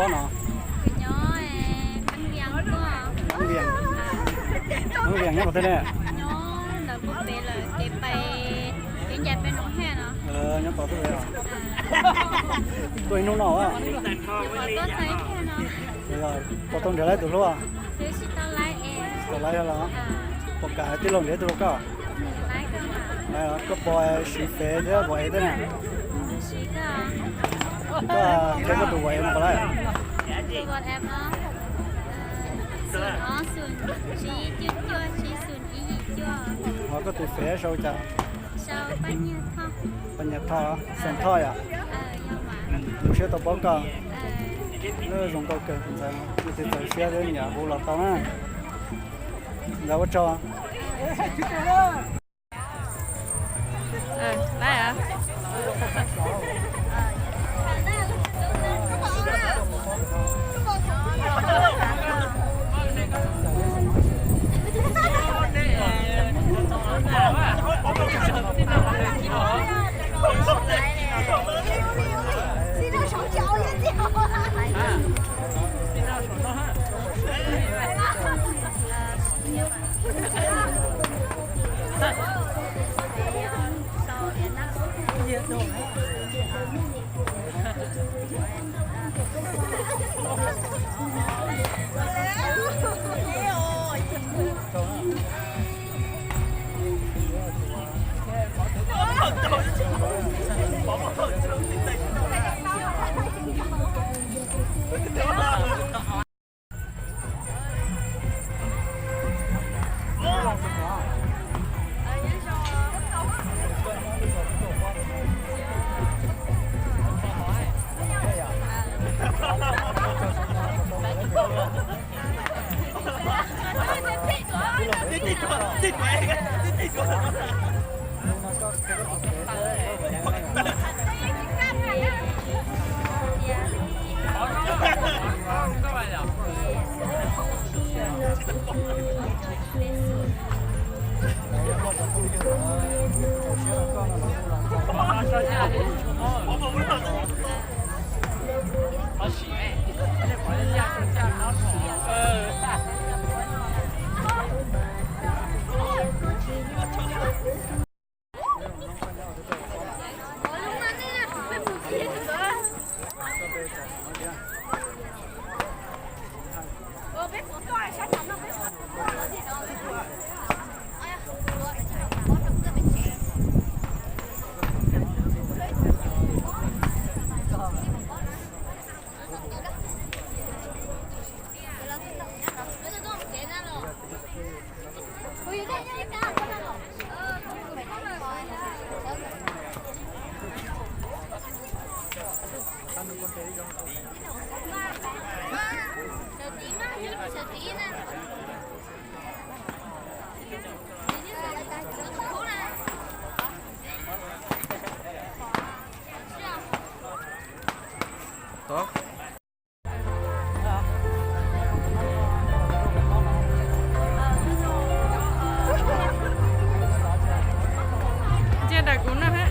Pob no? Kuv nyob Pheej Vias tuaj. Pheej Vias. Pheej Vias nyob qhov twg ne? Nyob ntawm puag pem lawm, kev pem, kev ncaim pem Noov Haj no. Nyob tod tuaj os. Tuaj ib hnub no a? Puas tau nrhiav laib tus hlub? Tsis tau laib los? Puas kam hais tij laug nrhiav tus hlub koj? Koj puas siv Fev thiab WhatsApp thiab na? Koj qhia koj tus WhatsApp no puas laib? Tus WhatsApp no, xum ob xum tsib cuaj cuaj tsib xum ib yim cuaj. Ho koj tus Fev sau cas? Paj Nyiag Thoj, Xeem Thoj yom? Zoo siab tau paub koj. Zoo nkauj kawg ntxawm, nej tig txaus siab thiab niam hu los tau na. Ntawd ua tsaug. Ntsia ntawm kuv no hab.